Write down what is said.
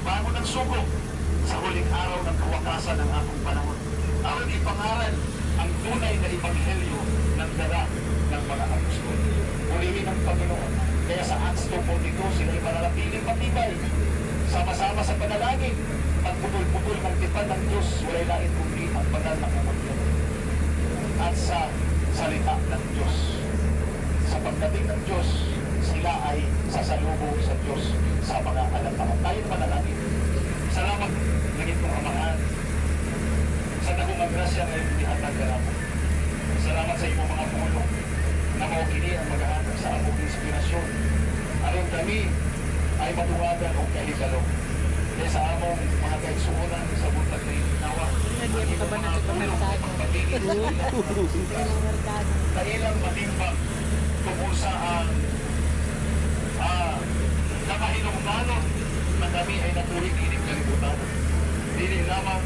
Pagbangon ng sugo sa huling araw ng kawakasan ng atong panahon, aron ipangaral ang tunay na ebanghelyo ng dala ng mga apostol. Purihin ang Panginoon. Kaya sa Acts 2:42, sila ay mananatiling matibay. Sama-sama sa panalangin, pagputol-putol ng tipan ng Diyos, walay lain kundi ang banal na komunyon at sa salita ng Diyos. Sa pagdating ng Diyos, sila ay sasalubong sa Diyos sa mga alapaap. Tayo manalangin. Salamat, langitnong Amahan, sa dakong grasya nga imong gihatag kanamo. Salamat sa imong mga pulong na mao kini ang maghahatag sa among inspirasyon aron kami ay matungagan og kahibalo. Kaya sa among mga kaigsuonan sa buntag na nawa, ang imong mga pulong ay magpabilin sa ilang mga kailang matimbang kung unsa ang nakahinungdanon na kami ay nabuhi ining kalibutan. Dili lamang